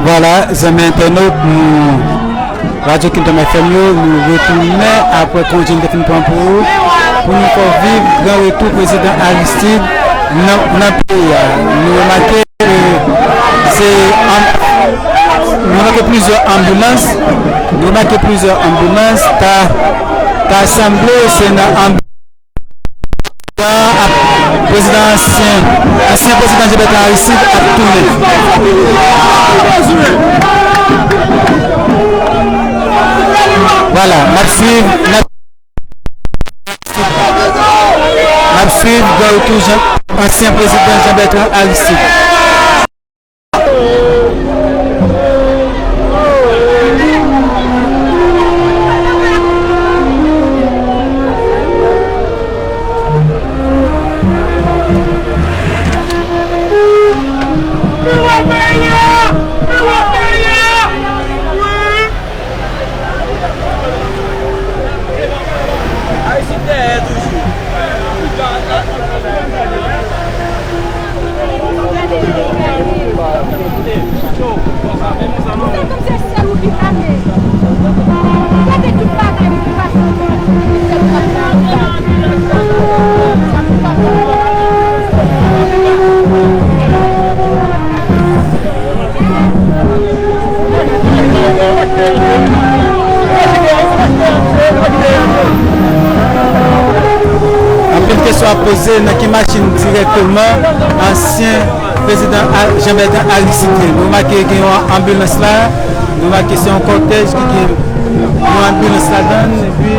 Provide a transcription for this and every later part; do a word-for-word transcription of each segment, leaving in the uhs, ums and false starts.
Vwala, zanmi entènot, nou, Radyo Kingdom F M yo, nou retounen apre konje n te fin pran pou ou, pou nou fè w viv gran retou prezidan Aristide nan, nan peyi a. Nou remake ke se an-, nou remake plizyè anbilans, nou remake plizyè anbilans, ta, ta sanble se nan anbilans Prezidan ansyen, ansyen prezidan Jean Bertrand Aristide ap tounen. Vwala, n ap swiv, n ap, n ap swiv gran retou Jean, ansyen prezidan Jean Bertrand Aristide. Anpil kesyon ap poze, nan ki machin dirèkteman ansyen prezidan A-, Jean Bertrand Aristide ye. Nou remake gen yon anbilans la, nou remake se yon kòtèj ki gen yon anbilans ladan l, epi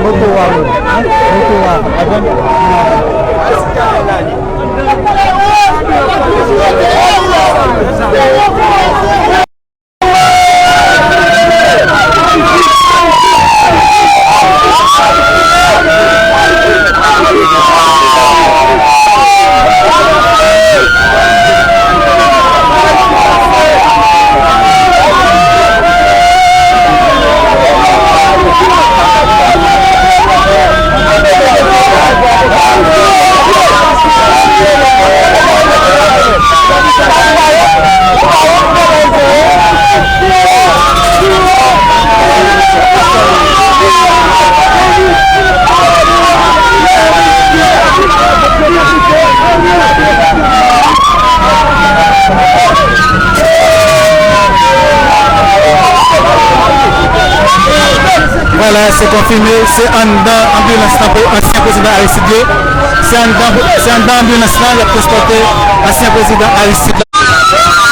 Moto a, moto a, avan. Vwala, se konfime, se anndan anbilans lan pou ansyen prezidan Aristide ye. Se anndan, se anndan anbilans lan y ap transpòte ansyen prezidan Aristide la.